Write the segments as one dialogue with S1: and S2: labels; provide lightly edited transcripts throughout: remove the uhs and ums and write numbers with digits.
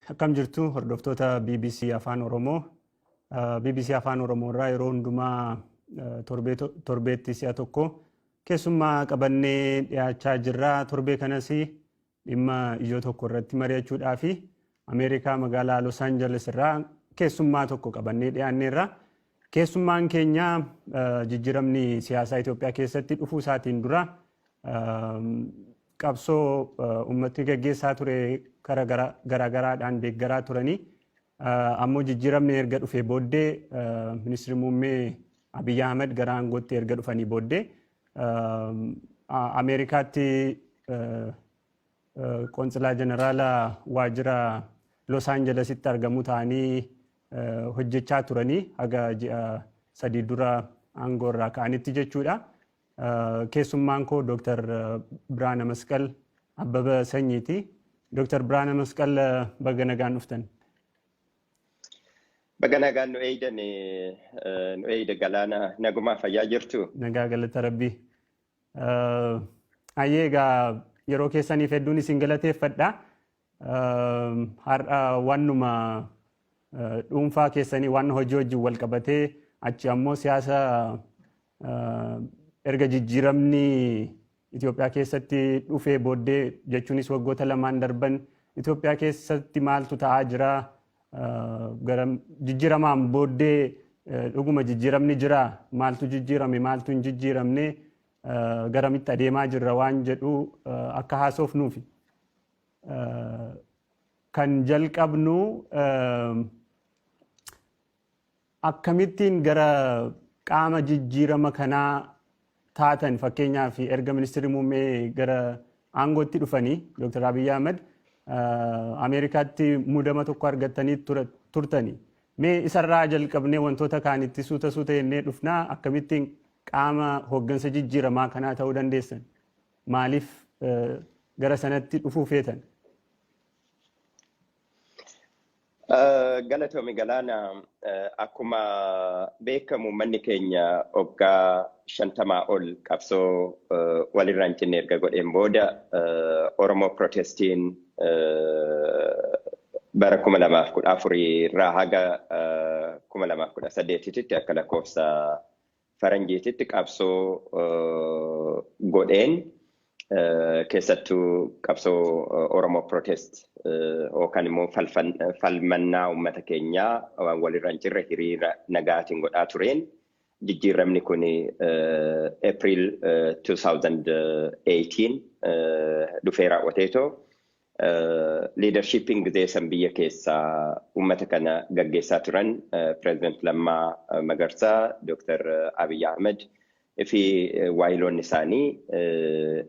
S1: Akkam jirtu, hordoftoota BBC Afaan Oromoo? BBC Afaan Oromoo irraa yeroo hundumaa torbeetti si'a tokko keessummaa qabannee dhiyaachaa jirra. Torbee kanas dhimma ijoo tokko irratti mari'achuudhaa fi Ameerikaa magaalaa Los Angeles irraa keessummaa tokko qabannee dhiyaanneerra. Keessummaan keenya jijjiiramni siyaasaa Itoophiyaa keessatti dhufuu isaatiin dura qabsoo uummatni gaggeessaa ture karaa garaagaraadhaan deeggaraa turanii, ammoo jijjiiramni erga dhufee booddee, ministeerri muummee Abiyyi Ahmed gara aangootti erga dhufanii booddee, Ameerikaatti qontsilaa jeneraalaa waajjira Los Angelesitti argamu ta'anii hojjechaa turanii haga ji'a 3 dura aangoo irraa ka'anitti jechuudha. Keessummaan koo Dr. Birhaana Masqal Abbaba Sanyiiti. Dr. Birhaana Masqal, baga nagaan dhuftan.
S2: Baga nagaan nu eeydan, nu eeyde Galaana. Nagumaa, fayyaa jirtu?
S1: Nagaa, galata Rabbii. Ayyee, egaa yeroo keessaniif hedduun isin galateeffadha. Har'a wannuma dhuunfaa keessanii, waan hojii wajjin wal qabatee, achi ammoo siyaasa erga jijjiiramni Itoophiyaa keessatti dhufee booddee, jechuunis waggoota 2n darban Itoophiyaa keessatti maaltu ta'aa jira, gara jijjiiramaan booddee dhuguma jijjiiramni jira, maaltu jijjiirame, maaltu hin jijjiiramne, garamitti adeemaa jirra waan jedhu akka haasofnuufi. Kan jalqabnu, akkamittiin gara qaama jijjiirama kanaa taatan? Fakkeenyaaf, erga ministeerri muummee gara aangootti dhufanii, Dr. Abiyyi Ahmed, Ameerikaatti muudama tokko argattanii turtani. Mee isarraa jalqabnee wantoota kaanitti suuta suuta jennee dhufnaa. Akkamittiin qaama hooggansa jijjiiramaa kanaa ta'uu dandeessan? Maaliif gara sanatti dhufuu feetan?
S2: Galatoomi Galaana. Akkuma beekamu, manni keenya waggaa 50 ol qabsoo walirraa hin cinne erga godheen booda, Oromoo Protestiin bara 2014 irraa haga 2018tti akka lakkoofsa faranjiititti qabsoo godheen, keessattuu qabsoo Oromoo Protest yookaan immoo falmannaa uummata keenyaa waan walirra hin jirre hiriira nagaatiin godhaa tureen, jijjiiramni kun April 2018 dhufee raawwateetoo, leadershipiin gizee san biyya keessaa uummata kana gaggeessaa turan, Pireezidant Lammaa Magarsaa, Dr. Abiy Ahmed fi waayiloonni isaanii,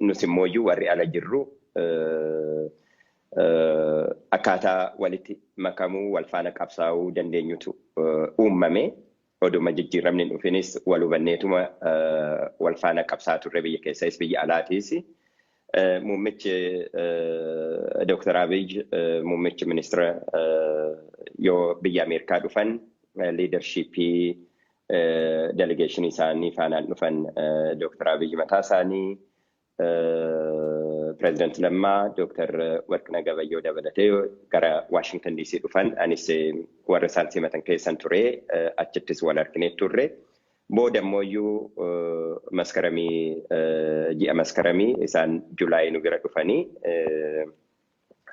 S2: nus immooyyuu warri ala jirru akkaataa walitti makamuu, wal faana qabsaa'uu dandeenyutu uumame. Oduma jijjiiramni hin dhufinis wal hubanneetuma wal faana qabsaa turre, biyya keessas biyya alaatiis. Muummichi Dr. Abiy, muummichi ministeera, yoo biyya Ameerikaa dhufan, leadershipii delegationii isaanii faanaan dhufan. Dr. Abiy mataa isaanii, Pireezidant Lammaa, Dr. Warqinaa Gabayyoo dabalatee gara Washington DC dhufan. Anis warra isaan simatan keessan ture, achittis wal arginee turre. Booda immoo Maskaramii, ji'a Maskaramii, isaan Julaayii nu bira dhufanii,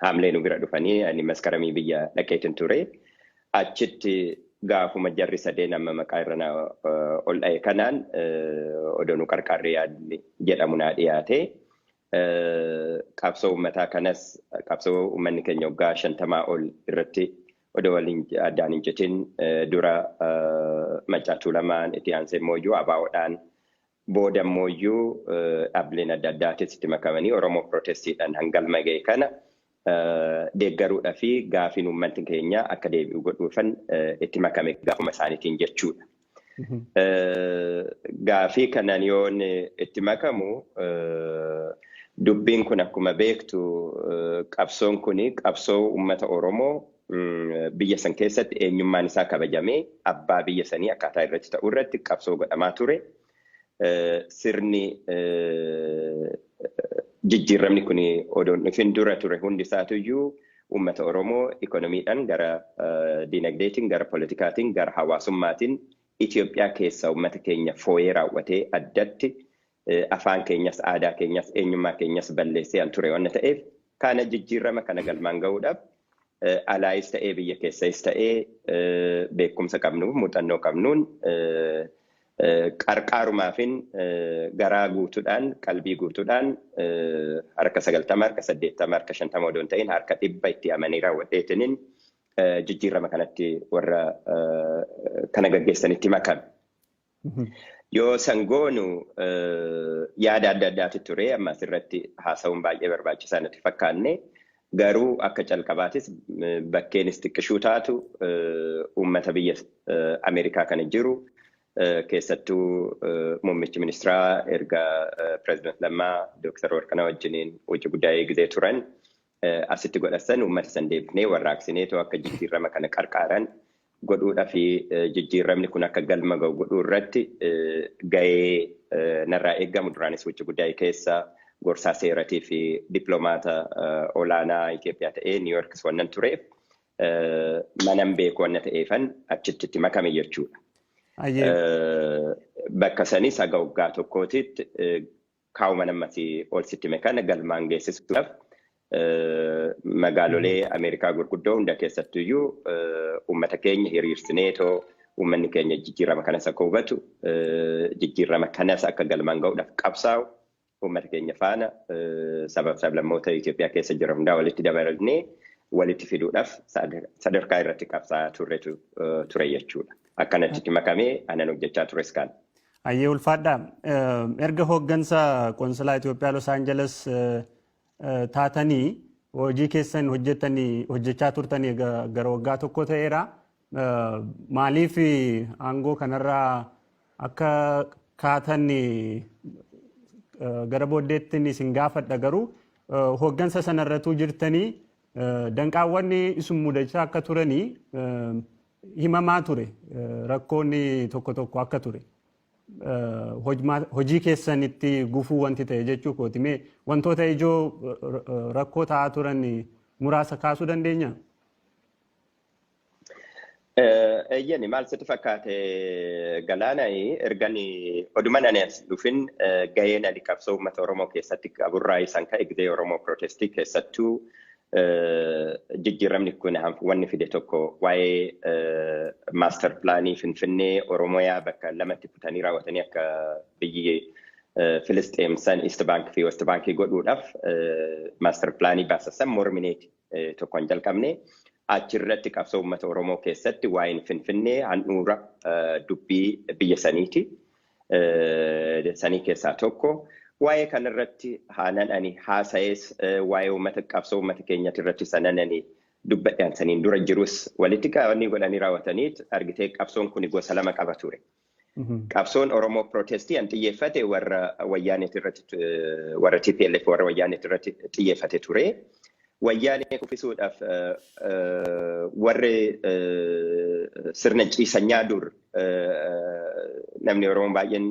S2: Haamlee nu bira dhufanii, ani Maskaramii biyya dhaqeetin ture. Achitti gaafuma jarri sadeen amma maqaa irra na ol dha'e kanaan odoo nu qarqaarree yaadni jedhamu naa dhiyaate. Qabsoo uummataa kanas, qabsoo uummanni keenya waggaa 50 ol irratti odoo waliin addaan hin citin, dura Maccaa Tuulamaan, itti aansee immoo ABOdhaan, booda immoo dhaabbileen adda addaatis itti makamanii Oromoo Protestiidhaan hangalma ga'e kana deeggaruudhaa fi gaafiin uummatni keenya akka deebi'u godhuufan itti makame gaafuma isaaniitiin jechuudha. Gaafii kanaan yoon itti makamu, dubbiin kun akkuma beektu, qabsoon kun qabsoo uummata Oromoo biyya san keessatti eenyummaan isaa kabajamee abbaa biyya sanii akkaataa irratti ta'u irratti qabsoo godhamaa ture. Sirni jijjiiramni kun odoo dhufin dura ture hundi isaatuyyuu Uummata Oromoo ikonomiidhaan, gara dinagdeetiin, gara politikaatiin, gara hawaasummaatiin Itoophiyaa keessa uummata keenya fooyee raawwatee addatti afaan keenyas, aadaa keenyas, eenyummaa keenyas balleessee an ture waan ta'eef, kana jijjiirama kana galmaan gahuudhaaf alaayis ta'ee biyya keessas ta'ee beekumsa qabnuuf muuxannoo qabnuun qarqaarumaafin garaa guutuudhaan, qalbii guutuudhaan, harka 90, harka 80, harka 50 odoo hin ta'in harka 100 itti amanii raawwadheetiniin jijjiirama kanatti warra kana gaggeessanitti makame. Yoo san goonu yaada adda addaatu ture. Amma asirratti haasa'uun baay'ee barbaachisaa natti fakkaanne, garuu akka calqabaatis bakkeenis xiqqishuu taatu uummata biyya Ameerikaa kana jiru, keessattuu muummichi ministeeraa erga pireezidant Lammaa Dooktar Warqanaa wajjiniin hojii guddaa eegzee turan asitti godhasan, uummata san deebifnee warraaqsineetoo akka jijjiirama kana qarqaaran godhuudhaa fi jijjiiramni kun akka galma ga'u godhuu irratti ga'ee narraa eeggamu, duraanis hojii guddaa keessa gorsaa seeratii fi dippiloomaata olaanaa Itoophiyaa ta'ee Niw Yoorkis wannan tureef, manan beeku wanna ta'eefan achitti itti makame jechuudha. Bakka sanis haga waggaa tokkootitti kaa'uma namatti ol sitti kana galmaan geessisuudhaaf magaalolee Ameerikaa gurguddoo hunda keessattuyyuu uummata keenya hiriirsineetoo uummanni keenya jijjiirama kanas akka hubatu, jijjiirama kanas akka galmaan ga'uudhaaf qabsaa'u, uummata keenya faana sabab sablammoota Itoophiyaa keessa jiran hundaa walitti dabalannee walitti fiduudhaaf sadarkaa irratti qabsaa'aa turretu ture jechuudha. Akkanatti itti makamee anan hojjechaa tures kan.
S1: Ayyee, ulfaadha. Erga hooggansa qoonsilaa Itoophiyaa Los Angeles taatanii hojii keessan hojjetanii hojjechaa turtanii gara waggaa tokko ta'eera. Maaliif aangoo kanarraa akka kaatan gara booddeetti isin gaafadha, garuu hooggansa sanarratuu jirtanii danqaawwan isin mudachaa akka turanii himamaa ture, rakkoonni tokko tokko akka ture. Hojii keessanitti gufuu wanti ta'e jechuu kooti. Mee wantoota ijoo rakkoo ta'aa turan muraasa kaasuu dandeenya?
S2: Eeyyani, maal sitti fakkaate Galaana, ergan oduman ani as dhufin gaheen ani qabsoo uummata Oromoo keessatti qaburraa isaan ka'e gizee Oromoo Protestii keessattuu jijjiiramni kun wanni fide tokko waa'ee master planii Finfinnee Oromiyaa bakka lamatti kutanii raawwatanii akka biyyi Filisxeem san East Bank fi West Bankii godhuudhaaf master planii baasasan mormineeti tokko hin jalqabne. Achirratti qabsoo uummata Oromoo keessatti waa'een Finfinnee handhuura dubbii biyya saniiti. Sanii keessaa tokko. Waa'ee kanarratti haanan ani haasa'es, waa'ee uummata qabsoo uummata keenyatti irratti sanan ani dubbadhaan saniin dura jirus walitti qabanii godhanii raawwataniit argitee qabsoon kun gosa lama qaba ture. Qabsoon Oromoo Protestii an xiyyeeffate warra wayyaaneet irratti, warra TPLF, warra wayyaaneet irratti xiyyeeffate ture. Wayyaanee kuffisuudhaaf warri sirna ciisanyaa dur namni Oromoo baay'een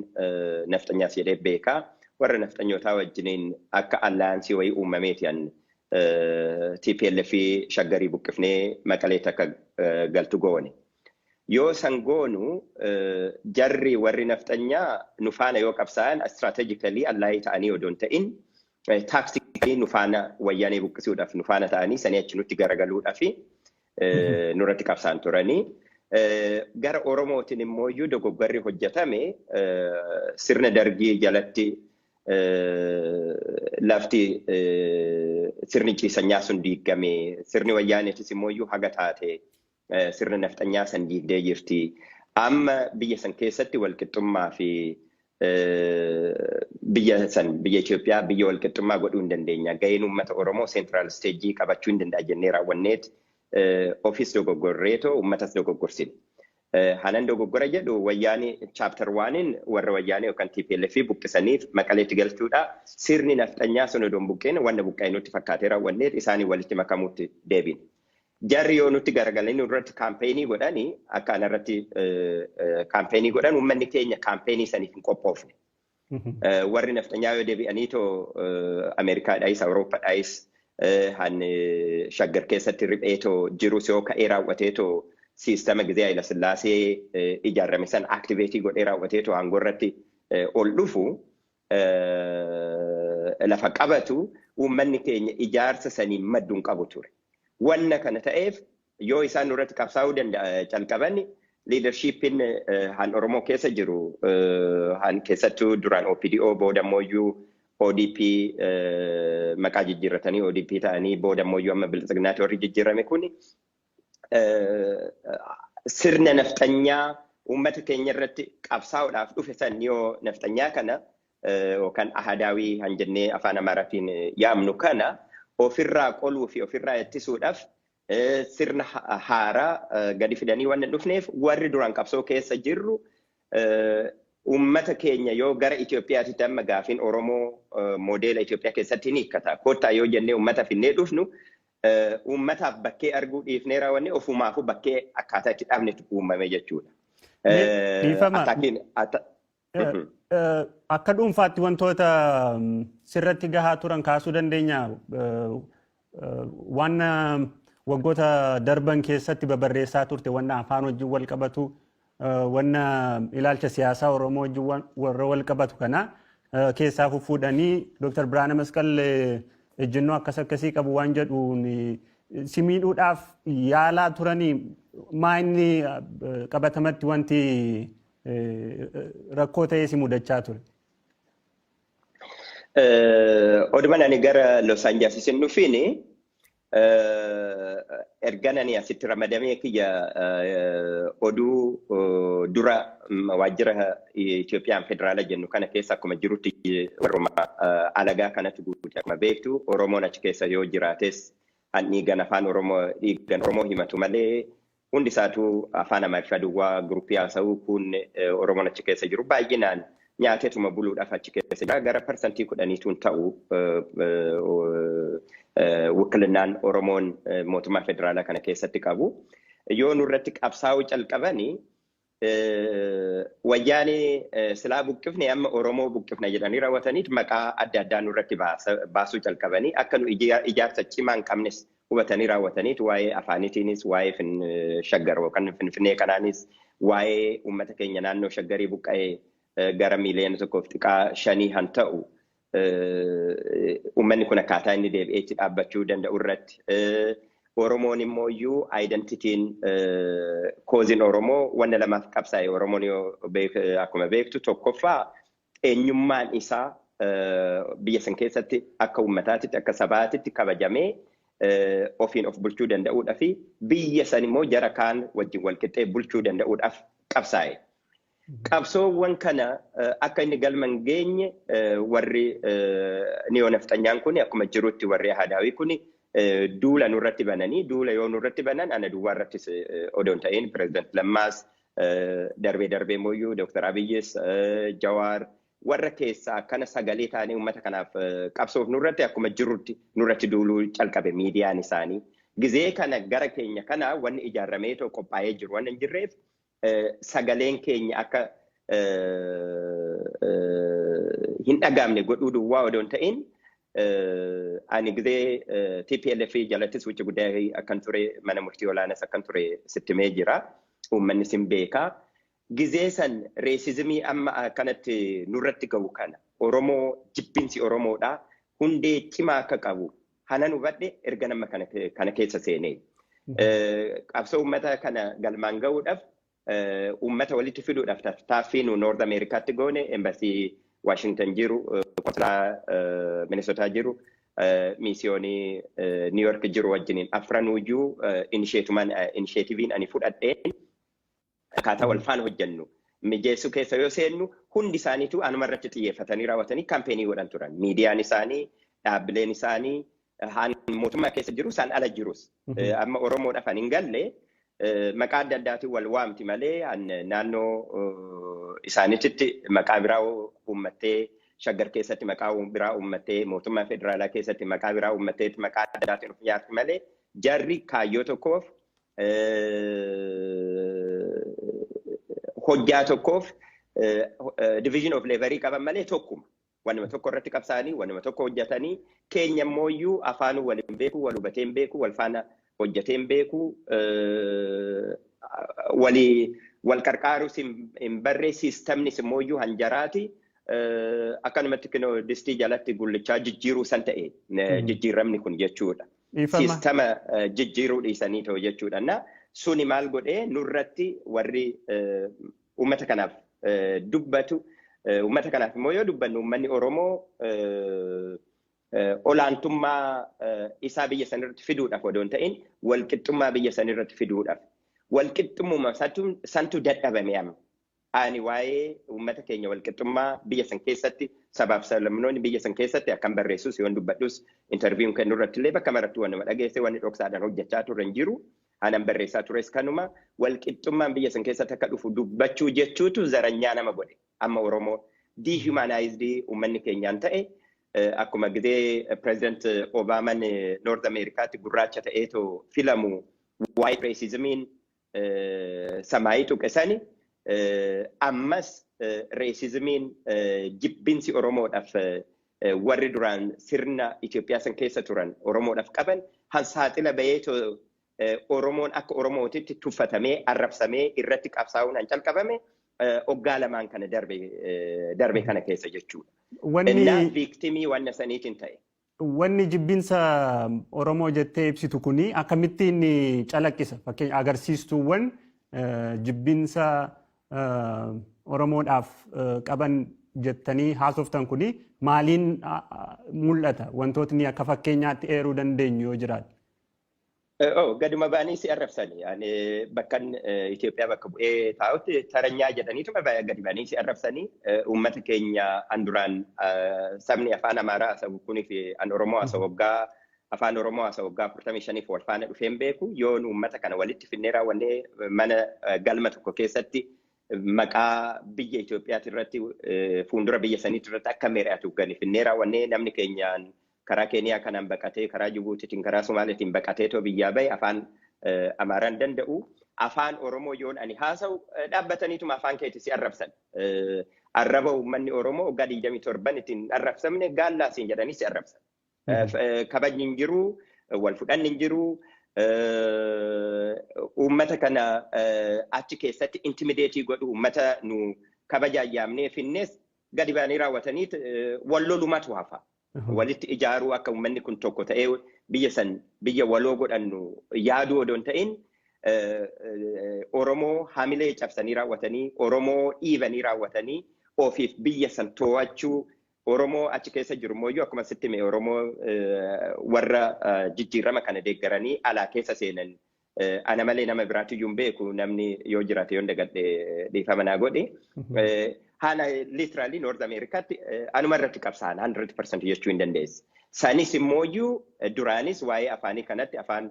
S2: nafxanyaas jedhee beekaa. Warra nafxanyootaa wajjiniin akka alliance wayii uumameeti an TPLF Shaggarii buqqifnee Maqaleetti akka galtu goone. Yoo san goonu jarri warri nafxanyaa nu faana yoo qabsaa'an strategically ally ta'anii odoo hin ta'in tactically nu faana wayyaanee buqqisuudhaaf nu faana ta'anii sanii achi nutti garagaluudhaaf nurratti qabsaan turanii. Gara Oromootiin immoo iyyuu dogoggorri hojjetame sirna Dargii jalatti lafti sirni ciisanyaa sun diigame, sirni wayyaaneetis immoo iyyuu haga taate sirna nafxanyaa san diigdee jirti. Amma biyya san keessatti walqixxummaa fi biyya san, biyya Itoophiyaa, biyya walqixxummaa godhuu hin dandeenya. Gaheen uummata Oromoo central stage qabachuu hin danda'a jennee raawwanneet ofis dogoggorreetoo uummatas dogoggorsine. Hanan dogoggora jedhu wayyaanii chapter oneiin warra wayyaanii yookaan TPLF buqqisaniif Maqaleetti galchuudha. Sirni nafxanyaa sun odoo hin buqqeen wanna buqqa'e nutti fakkaatee raawwanneet isaanii walitti makamuutti deebine. Jarri yoo nutti garagalanii nurratti campaignii godhanii, akka anarratti campaignii godhan, uummanni keenya campaignii saniif hin qophoofne. Warri nafxanyaa yoo deebi'anii too Ameerikaadhaayis Awurooppaadhaayis Han Shaggar keessatti ripheetoo jirus yoo ka'ee raawwateetoo siistama gizee Hayila Sillaasee ijaarame san activate godhee raawwateetoo aangoo irratti ol dhufu lafa qabatu, uummanni keenya ijaarsa saniin madduun qabu ture. Wanna kana ta'eef yoo isaan nurratti qabsaa'uu danda'a calqaban, leadershipiin han Oromoo keessa jiru, han keessattuu duraan OPDO, booda ammoo ODP maqaa jijjiirratanii ODP ta'anii, booda ammoo amma Biltsiginnaatti warri jijjiirame kuni, sirna nafxanyaa uummata keenya irratti qabsaa'uudhaaf dhufe san yoo nafxanyaa kana yookaan ahadaawii han jennee afaan Amaaraatiin yaamnu kana ofirraa qoluu fi ofirraa ittisuudhaaf sirna haaraa gadi fidanii waan hin dhufneef, warri duraan qabsoo keessa jirru uummata keenya yoo gara Itoophiyaatti amma gaafiin Oromoo moodeela Itoophiyaa keessatti ni hiikkata. Kottaa yoo jennee uummata finnee dhufnu, uummataaf bakkee arguu dhiifnee raawwanne ofumaafuu bakkee akkaataa itti dhabnetu uumame jechuudha.
S1: Dhiifama. Akka dhuunfaatti wantoota sirratti gahaa turan kaasuu dandeenya. Waan waggoota darban keessatti babarreessaa turte, wanna afaan wajjin wal qabatu, wanna ilaalcha siyaasaa Oromoo wajjin warra wal qabatu kana keessaa fuudhanii Dr. Birhaana Masqal ejjennoo akkas akkasii qabu waan jedhuun si miidhuudhaaf yaalaa turanii, maa inni qabatamatti wanti rakkoo ta'ee si mudachaa ture?
S2: Odumaan ani gara Los Angeles hin dhufiini, ergan ani asitti ramadamee kiyya oduu dura waajjira Itoophiyaan federaala jennu kana keessa akkuma jirutti warruma alagaa kanatti guute. Akkuma beektu, Oromoon achi keessa yoo jiraates han dhiigan afaan Oromoo, dhiigan Oromoo himatu malee hundi isaatu afaan Amaariffaa duwwaa guruppii haasa'uu. Kun Oromoon achi keessa jiru baay'inaan nyaateetuma buluudhaaf achi keessa jira. Gara 10%tuun ta'u wukkilinnaan Oromoon mootummaa federaalaa kana keessatti qabu. Yoo nurratti qabsaa'uu calqabanii, wayyaanee silaa buqqifne amma Oromoo buqqifna jedhanii raawwataniit maqaa adda addaa nurratti baasuu calqabanii, akka nu ijaarsa cimaa hin qabnes hubatanii raawwataniit waa'ee afaaniitiinis, waa'ee Shaggar yookaan Finfinnee kanaanis, waa'ee uummata keenya naannoo Shaggarii buqqa'ee gara 1.5 miiliyoona han ta'u, uummanni kun akkaataa inni deebi'ee itti dhaabbachuu danda'u irratti, Oromoon immoo iyyuu identityn causeiin Oromoo wanna lamaaf qabsaa'e. Oromoon yoo akkuma beektu, tokkoffaa eenyummaan isaa biyya san keessatti akka uummataatitti, akka sabaatitti kabajamee ofiin of bulchuu danda'uudhaa fi biyya san immoo jara kaan wajjin wal qixxee bulchuu danda'uudhaaf qabsaa'e. Qabsoowwan kana akka inni galma hin geenye warri neo nafxanyaan kun akkuma jirutti, warri ahadaawii kun duula nurratti bananii, duula yoo nurratti banan ana duwwaa irrattis odoo hin ta'in, pireezidant Lammaas, darbee darbee mooyyuu Dooktar Abiyyis, Jawaar, warra keessaa akkana sagalee taanee uummata kanaaf qabsoof nurratti akkuma jirutti nurratti duuluu calqabe miidiyaan isaanii. Gizee kana gara keenya kana wanni ijaarramee qophaa'ee jiru waan hin jirreef, sagaleen keenya akka hin dhagaamne godhuu duwwaa odoo hin ta'in, ani gizee TPLF jalattis wucci guddaa akkan ture, mana murtii olaanas akkan ture sittimee jira. Uummanni sin beekaa. Gizee san racismii amma akkanatti nurratti gahu kana, Oromoo jibbinsi Oromoodha. Hundee cimaa akka qabu hanan hubadhe erga nama kana keessa seenee. Qabsoo uummata kana galmaan gahuudhaaf, uummata walitti fiduudhaaf tattaaffii nu North Ameerikaatti goone, embassy Washington jiru, konsulaa Minnesotaa jiru, miisiyoonii New York jiru wajjiniin afranuuyyuu initiativeiin ani fudhadheen akkaataa wal faana hojjennu mijeessuu keessa yoo seennu, hundi isaaniitu anuma irratti xiyyeeffatanii raawwatanii campaignii godhan turan. Miidiyaan isaanii, dhaabbileen isaanii, haan mootummaa keessa jiru, isaan ala jirus. Amma Oromoodhaaf an hin galle, maqaa adda addaatiin wal waamti malee, naannoo isaaniitti maqaa biraa uummattee, Shaggar keessatti maqaa biraa uummattee, mootummaa federaalaa keessatti maqaa biraa uummattee, maqaa adda addaatiin of nyaatti malee, jarri kaayyoo tokkoof, hojjaa tokkoof division of laborii qaban malee tokkuma. Wanuma tokko irratti qabsaa'anii, wanuma tokko hojjetanii, keenya immoo afaan wal hin beeku, wal hubatee hin beeku, wal faana hojjetee hin beeku, walii wal qarqaarus hin barree, siistamnis immoo hanjaraati. Akkanumatti kinoo distii jalatti gullichaa jijjiiruu san ta'e jijjiiramni kun jechuudha. Siistama jijjiiruu dhiisanii ta'u jechuudha. Na suni maal godhee nurratti warri uummata kanaaf dubbatu, uummata kanaaf immoo yoo dubbannu uummanni Oromoo olaantummaa isaa biyya sanirratti fiduudhaaf odoo hin ta'in walqixxummaa biyya sanirratti fiduudhaaf. Walqixxummuma santu dadhabame amma. Ani waa'ee uummata keenya walqixxummaa biyya san keessatti, sabaaf sablammoonni biyya san keessatti akkam barreessus yoon dubbadhus, interviewun kennu irratti illee bakka maratti wanuma dhageesse, wanni dhoksaadhaan hojjechaa turre hin jiru. Anan barreessaa tures kanuma. Walqixxummaan biyya san keessatti akka dhufu dubbachuu jechuutu zaranyaa nama godhe. Amma Oromoo dehumanized uummanni keenyaan ta'e, akkuma gizee President Obaamaan North Americaatti gurraacha ta'eetoo filamu white racismiin samaayii tuqe sani, ammas racismiin, jibbinsi Oromoodhaaf warri duraan sirna Itoophiyaa san keessa turan Oromoodhaaf qaban hansaaxila baheetoo Oromoon akka Oromootitti tuffatamee, arrabsamee, irratti qabsaa'uun han calqabame hoggaa 2n kana darbe kana keessa jechuudha. Wanni victimii wanna saniitiin ta'e.
S1: Wanni jibbinsa Oromoo jettee ibsitu kuni akkamittiin calaqqisa? Fakkeenya, agarsiistuuwwan jibbinsa Oromoodhaaf qaban jettanii haasoftan kuni maaliin mul'ata? Wantootni akka fakkeenyaatti eeruu dandeenyu yoo jiraate.
S2: Oh, gaduma ba'anii si arrabsani. Ani bakkan Itoophiyaa bakka bu'ee taa'utti taranyaa jedhaniituma gadi ba'anii si arrabsanii. Uummata keenya an duraan sabni afaan Amaaraa haasa'u kunii fi an Oromoo haasa'u waggaa afaan Oromoo haasa'u waggaa 45f wal faana dhufee hin beeku. Yoon uummata kana walitti finnee raawwannee mana galma tokko keessatti maqaa biyya Itoophiyaati irratti, fuuldura biyya saniitti irratti akka mari'atu gadi finnee raawwannee, namni keenyaan karaa Keeniyaa kanaan baqatee, karaa Jibuutiitiin, karaa Somaaliitiin baqatee too biyyaa bahe afaan Amaaraan danda'u. Afaan Oromoo yoon ani haasa'u dhaabbataniituma afaan keetti si arrabsan. Arraba uummanni Oromoo waggaa 27 ittiin arrabsamne gaallaa siin jedhanii si arrabsan. Kabajni hin jiru, wal fudhanni hin jiru. Uummata kana achi keessatti intimidate godhu, uummata nu kabajaan yaamnee finnees gadi ba'anii raawwatanii wal lolumatu hafa. Walitti ijaaruu, akka uummanni kun tokko ta'ee biyya san biyya waloo godhannu yaaduu odoo hin ta'in, Oromoo hamilee cabsanii raawwatanii, Oromoo dhiibanii raawwatanii, ofiif biyya san to'achuu. Oromoo achi keessa jiru immoo, akkuma sitti hime, Oromoo warra jijjiirama kana deeggaranii alaa keessa seenan ana malee nama biraatu iyyuu hin beeku, namni yoo jiraate yoon dagadhe dhiifama naa godhe. Haala literally North Americaatti anuma irratti qabsaa'an 100% jechuu hin dandeesse. Sanis immoo duraanis waa'ee afaanii kanatti afaan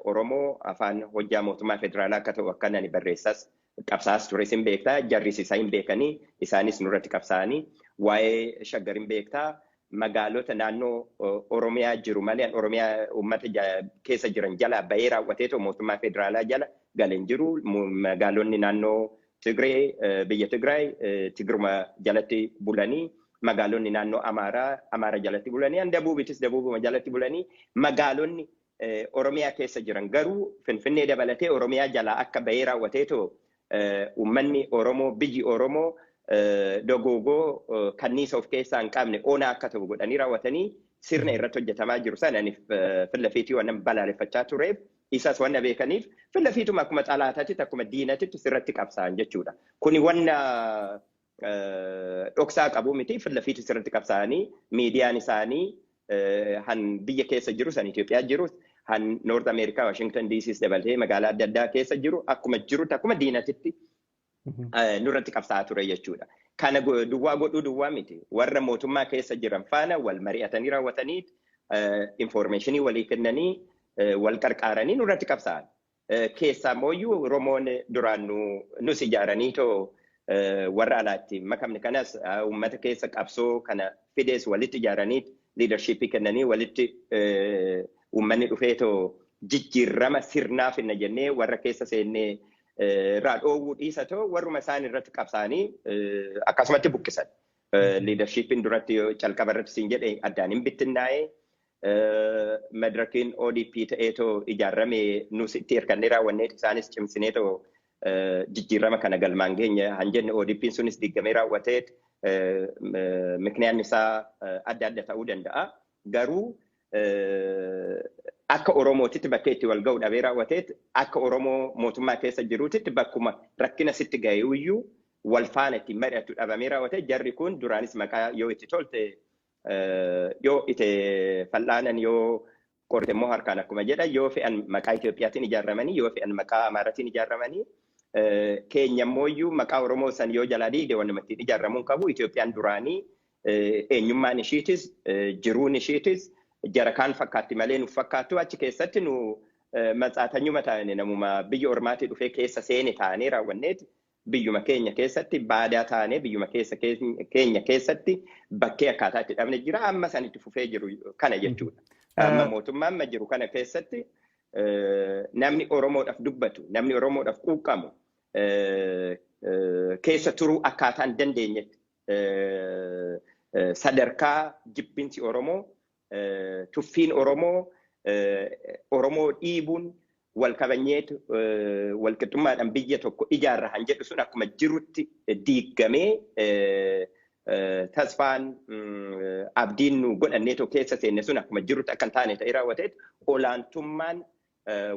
S2: Oromoo afaan hojjaa mootummaa federaalaa akka ta'u akka ani barreessas qabsaa'as tures hin beektaa, jarris isaa hin beekanii, isaanis nurratti qabsaa'anii. Waa'ee Shaggar hin beektaa, magaalota naannoo Oromiyaa jiru malee Oromiyaa uummata keessa jiran jala bahee raawwateetoo mootummaa federaalaa jala galee hin jiru. Magaalonni naannoo Tigree, biyya Tigraay Tigruma jalatti bulanii, magaalonni naannoo Amaaraa Amaara jalatti bulanii, an Dabuubitis Dabuubuma jalatti bulanii, magaalonni Oromiyaa keessa jiran garuu Finfinnee dabalatee Oromiyaa jalaa akka bahee raawwateetoo uummanni Oromoo, biyyi Oromoo dogoogoo kanniisa of keessaa hin qabne onaa akka ta'u godhanii raawwatanii sirna irratti hojjetamaa jiru sana ani fillafiitii waan balaaleffachaa tureef, isas wanna beekaniif fillafiituma akkuma xalaataatti, akkuma diinatitti sirratti qabsaa'an jechuudha. Kuni wanna dhoksaa qabu miti, fillafiitu sirratti qabsaa'anii miidiyaan isaanii han biyya keessa jiru, san Itoophiyaa jiru, han North America, Washington DCs dabalatee magaalaa adda addaa keessa jiru, akkuma jirutti akkuma diinatitti nurratti qabsaa'aa ture jechuudha. Kana duwwaa godhuu duwwaa miti. Warra mootummaa keessa jiran faana wal mari'atanii raawwatanii, informationii walii kennanii, wal qarqaaranii nurratti qabsaa'an. Keessaa mooyyuu Oromoon duraan nus ijaaranii too warra alaatti makamne kanas, uummata keessa qabsoo kana fidees walitti ijaaranii, leadershipii kennanii, walitti uummanni dhufee too jijjiirama sirnaa finna jennee warra keessa seennee irraa dhoowwuu dhiisa too warruma isaan irratti qabsaa'anii akkasumatti buqqisan. Leadershipiin duratti calqaba irratti siin jedhe addaan hin bittinnaa'ee, madirakiin ODP ta'eetoo ijaarame nus itti hirkannee raawwannee isaanis cimsineetoo jijjiirama kana galmaan geenye han jenne ODP'n sunis diigamee raawwateet mikniyaan isaa adda adda ta'uu danda'a. Garuu akka Oromootitti bakka itti wal ga'u dhabee raawwateet akka Oromoo mootummaa keessa jiruutitti bakkuma rakkina sitti ga'e iyyuu wal faana ittiin mari'atu dhabamee raawwate. Jarri kun duraanis maqaa yoo itti tolte yoo itti fal'aanan yoo qorte immoo harkaan akkuma jedha, yoo fe'an maqaa Itoophiyaatiin ijaaramanii, yoo fe'an maqaa Amaaraatiin ijaaramanii, keenya immoo maqaa Oromoo san yoo jalaa diigde wanuma ittiin ijaaramuun qabu. Itoophiyaan duraanii eenyummaan ishiitis jiruun ishiitis jara kaan fakkaatti malee nuuf fakkaattu. Achi keessatti nu matsaatanyuma taane, namuma biyya ormaatii dhufee keessa seene taanee raawwanneeti biyyuma keenya keessatti baadaa taanee biyyuma keessa keenya keessatti bakkee akkaataa itti dhabne jira, amma san itti fufee jiru kana jechuudha. Amma mootummaa amma jiru kana keessatti namni Oromoodhaaf dubbatu, namni Oromoodhaaf quuqqamu keessa turuu akkaataa hin dandeenyetti sadarkaa jibbinsi Oromoo, tuffiin Oromoo, Oromoo dhiibuun, wal kabanyeetu wal qixxummaadhaan biyya tokko ijaarra han jedhu sun akkuma jirutti diigamee, tasfaan abdiin nu godhanneetoo keessa seenne sun akkuma jirutti akka hin taane ta'ee raawwateet olaantummaan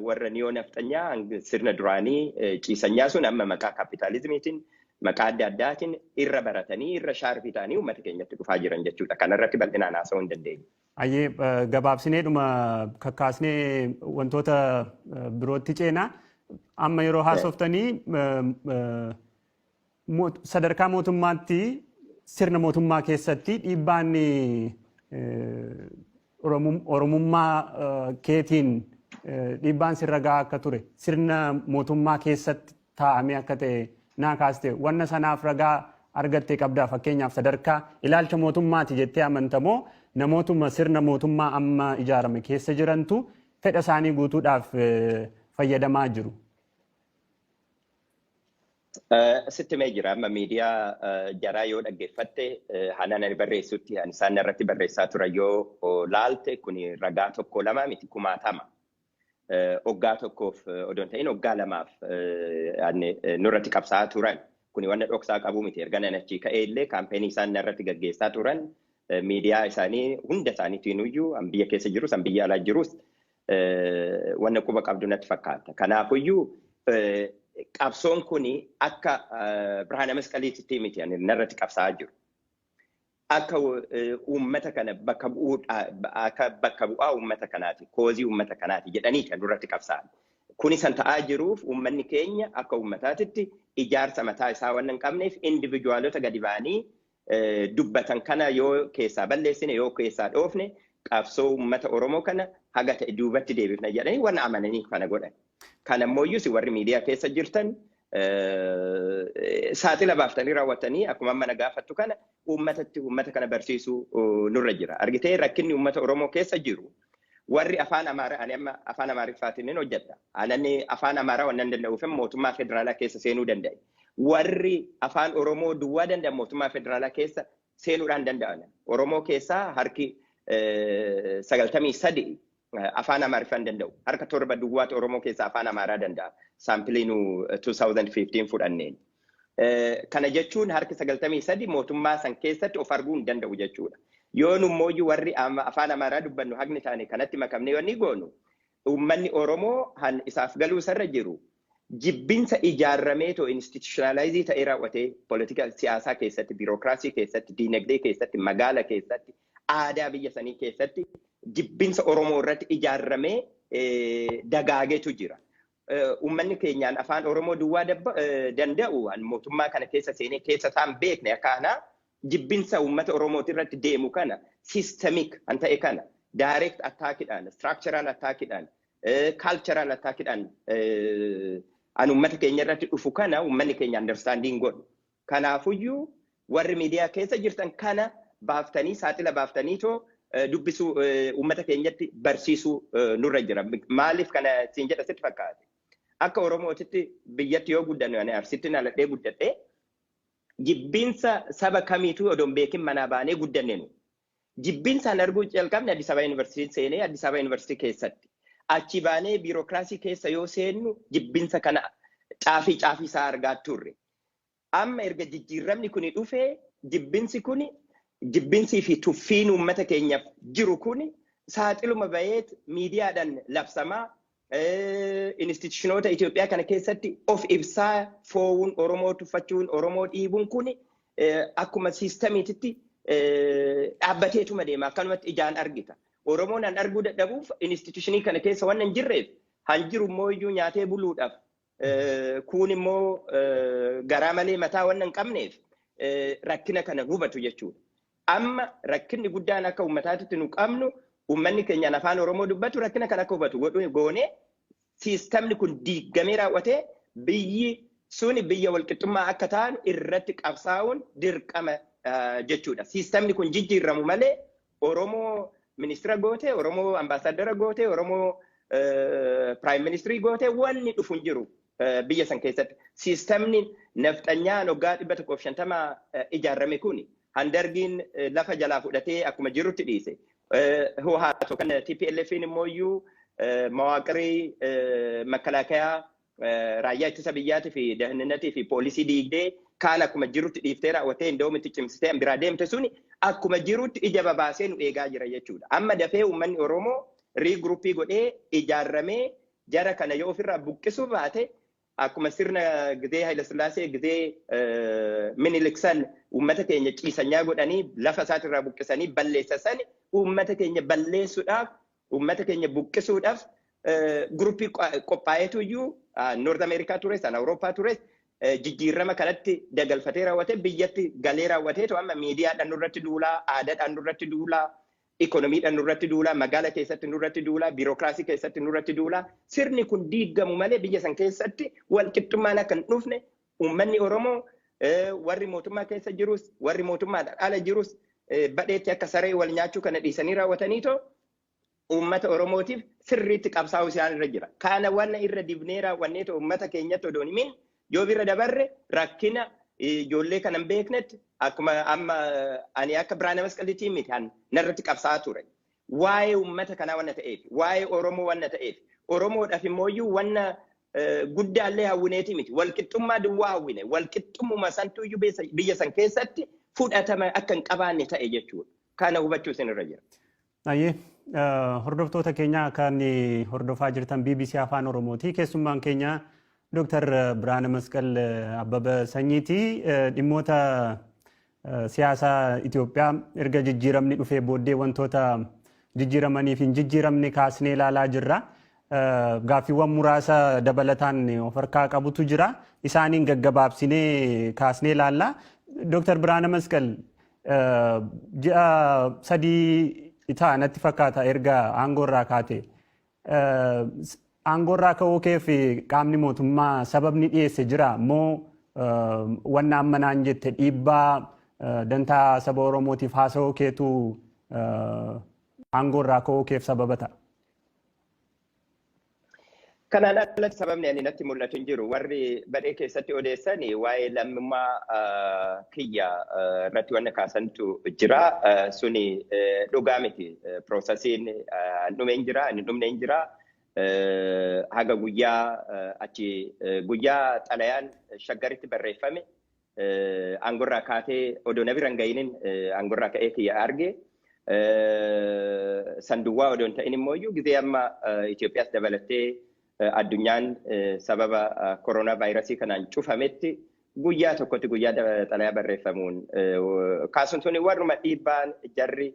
S2: warra niyoo nafxanyaa sirna duraanii ciisanyaa sun amma maqaa kaapitaalizimiitiin, maqaa adda addaatiin irra baratanii irra shaarfii ta'anii uummata keenyatti dhufaa jiran jechuudha. Kanarratti bal'inaan haasa'uu hin dandeenye.
S1: Ayyee, gabaabsinee dhuma kakkaasnee wantoota birootti ceenaa. Amma yeroo haasoftanii sadarkaa mootummaatti, sirna mootummaa keessatti dhiibbaan Oromummaa keetiin dhiibbaan sirra gahaa akka ture, sirna mootummaa keessatti taa'amee akka ta'e naa kaaste. Wanna sanaaf ragaa argattee qabdaa? Fakkeenyaaf, sadarkaa ilaalcha mootummaati jettee amantamoo, namootuma sirna mootummaa amma ijaarame keessa jirantu fedha isaanii guutuudhaaf fayyadamaa jiru?
S2: Sitti mee jira, amma miidiyaa jaraa yoo dhaggeeffatte, haala ani barreessutti isaan irratti barreessaa turan yoo laalte, kun ragaa tokko lama miti, kumaatama. Waggaa tokkoof odoo hin ta'in waggaa 2f nurratti qabsaa'aa turan. Kuni wanna dhoksaa qabu miti. Erga nan achii ka'ee illee kaampeenii isaan irratti gaggeessaa turan miidiyaa isaanii hunda isaaniitiin iyyuu, an biyya keessa jirus an biyya alaa jirus, wanna quba qabdu natti fakkaata. Kanaafuyyuu qabsoon kuni akka Birhaana Masqaliitti miti ani narratti qabsaa'aa jiru. Akka uummata kana bakka bu'uudha, akka bakka bu'aa uummata kanaati, cause uummata kanaati jedhanii kan nurratti qabsaa'an. Kuni san ta'aa jiruuf uummanni keenya akka uummataatitti ijaarsa mataa isaa waan hin qabneef individuaalota gadi ba'anii dubbatan kana yoo keessaa balleessine, yoo keessaa dhoofne, qabsoo uummata Oromoo kana haga ta'e duubatti deebifna jedhanii waan amananii kana godhan. Kana ammoo warri miidiyaa keessa jirtan saaxila baaftanii raawwattanii akkuma amma na gaafattu kana uummatatti uummata kana barsiisuu nurra jira. Argitee, rakkinni uummata Oromoo keessa jiru warri afaan Amaaraa, ani amma afaan Amaariffaatiin hin hojjedha. Anani afaan Amaaraa waan danda'uuf mootummaa federaalaa keessa seenuu danda'e. Warri afaan Oromoo duwwaa danda'an mootummaa federaalaa keessa seenuudhaan danda'an. Oromoo keessaa harki 93 afaan Amaariffaa hin danda'u. Harka 7 duwwaatu Oromoo keessaa afaan Amaaraa danda'a. Sample nu 2015 fudhanneen. Kana jechuun harki 93 mootummaa san keessatti of arguu hin danda'u jechuudha. Yoo nummoo warri afaan Amaaraa dubbannu haqni taane kanatti makamnee wanni goonu, uummanni Oromoo han isaaf galuu isarra jiru jibbinsa ijaarrameetoo institutionalize ta'ee raawwatee politika siyaasaa keessatti, biirokiraasii keessatti, diinagdee keessatti, magaala keessatti, aadaa biyya sanii keessatti jibbinsa Oromoo irratti ijaarramee dagaagetu jira. Uummanni keenyaan afaan Oromoo duwwaa danda'u mootummaa kana keessa seenee keessa isaan beekne akka anaa jibbinsa uummata Oromooti irratti deemu kana, systemic kan ta'e kana, direct attackidhaan, structural attackidhaan, cultural attackidhaan an uummata keenya irratti dhufu kana uummanni keenya understanding godhu. Kanaafuyyuu warri miidiyaa keessa jirtan kana baaftanii saaxila baaftanii too dubbisuu, uummata keenyatti barsiisuu nurra jira. Maaliif kana siin jedha sitti fakkaate? Akka Oromootitti biyyatti yoo guddannu, ani Arsitti dhaladhee guddadhee, Jibbiinsa saba kamiituu odoo hin beekin manaa baanee guddanne nu. Jibbiinsaan arguu jalqabne Addis Ababa Yuunivarsiitii seenee Addis Ababa Yuunivarsiitii keessatti. Achi baanee biirokiraasii keessa yoo seennu jibbinsa kana caafii caafii isaa argaa turre. Amma erga jijjiiramni kuni dhufee jibbinsi kuni jibbinsii fi tuffiin uummata keenyaaf jiru kuni saaxiluma baheet miidiyaadhaan labsamaa institushinoota Itoophiyaa kana keessatti of ibsaa foowuun Oromoo tuffachuun Oromoo dhiibuun kuni akkuma siistamiititti dhaabbateetuma deema akkanumatti ijaan argita. Oromoon an arguu dadhabuuf institushinii kana keessa waan hin jirreef han jiru immoo iyyuu nyaatee buluudhaaf kuun immoo garaa malee mataa waan hin qabneef rakkina kana hubatu jechuudha. Amma rakkinni guddaan akka uummataatti nu qabnu uummanni keenyaan afaan Oromoo dubbatu rakkina kana akka hubatu goonee siistamni kun diigamee raawwatee biyyi suni biyya walqixxummaa akka taanu irratti qabsaa'uun dirqama jechuudha. Siistamni kun jijjiiramu malee Oromoo ministira goote, Oromoo ambaasaadara goote, Oromoo piraayim ministirii goote wanni dhufu hin jiru biyya san keessatti. Siistamni nafxanyaan waggaa 150 ijaarame kuni handargiin lafa jalaa fudhatee akkuma jirutti dhiise. Hoohaa kan TPLFin immoo iyyuu mawaaqirii makalaakaa raayyaa ittisa biyyaatii fi dahinnatii fi poolisii diigdee kaan akkuma jirutti dhiiftee raawwattee indoomitti cimsitee biraa deemte suni akkuma jirutti ija babaasee nu eegaa jira jechuudha. Amma dafee uummanni Oromoo riigruppii godhee ijaarramee jara kana yoo ofirraa buqqisuu baate akkuma sirna gizee Hayilasillaasee gizee Minilik san uummata keenya ciisanyaa godhanii lafa isaatirraa buqqisanii balleessa sani uummata keenya balleessuudhaaf uummata keenya buqqisuudhaaf guruppii qophaa'eetu iyyuu Noord Ameerikaa tures, san Awurooppaa tures jijjiirama kanatti dagalfatee raawwatee biyyatti galee raawwateetu amma miidiyaadhaan nurratti duulaa, aadaadhaan nurratti duulaa, ikonomiidhaan nurratti duulaa, magaala keessatti nurratti duulaa, biirokiraasii keessatti nurratti duulaa. Sirni kun diigamu malee biyya san keessatti walqixxummaan akka hin dhufne uummanni Oromoo warri mootummaa keessa jirus warri mootummaadhaan ala jirus badheetti akka saree wal nyaachuu kana dhiisanii raawwataniitoo uummata Oromootiif sirriitti qabsaa'uu isaan irra jira. Kana wanna irra dibnee raawwanneetoo uummata keenyatti odoo hin himin yoo bira dabarre rakkina ijoollee kana hin beeknetti akkuma amma ani akka Biraana Masqaliitii miti an narratti qabsaa'aa ture. Waa'ee uummata kanaa wanna ta'eef, waa'ee Oromoo wanna ta'eef, Oromoodhaaf immoo iyyuu wanna guddaallee hawwineeti miti. Walqixxummaa duwwaa hawwine, walqixxummuma santuyyuu biyya san keessatti fudhatama akka hin qabaanne ta'e jechuudha. Kana hubachuu isin irra jira.
S1: Ayyee hordoftoota keenya kan hordofaa jirtan BBC Afaan Oromooti. Keessummaan keenya Dr. Biraana Masqal Abbaba Sanyiiti. Dhimmoota siyaasaa Itoophiyaa erga jijjiiramni dhufee booddee wantoota jijjiiramaniif hin jijjiiramne kaasnee ilaalaa jirra. Gaaffiiwwan muraasa dabalataan of harkaa qabutu jira. Isaaniin gaggabaabsinee kaasnee ilaalla. Dr. Biraana Masqal ji'a 3 ta'a natti fakkaata erga aangoo irraa kaate. Aangoo irraa ka'uu keef qaamni mootummaa sababni dhiyeesse jira moo wanna amma naan jette dhiibbaa dantaa saba Oromootiif haasa'uu keetu aangoo irraa ka'uu keef sababa ta'a?
S2: Kanaan alatti sababni ani natti mul'atu hin jiru. Warri badhee keessatti odeessan waa'ee lammummaa kiyya irratti wanna kaasantu jira. Suni dhugaa miti. Piroosesiin dhume hin jira, inni dhumne hin jira. Haga guyyaa achi guyyaa xalayaan Shaggaritti barreeffame aangorraa kaatee odoo na bira hin gahinin aangorraa ka'ee kiyya arge. Sanduwwaa odoo hin ta'in immoo iyyuu gizee amma Itoophiyaas dabalattee addunyaan sababa koronaa vaayirasii kanaan cufametti guyyaa tokkotti guyyaa xalayaa barreeffamuun kaasuun suni warruma dhiibbaan jarri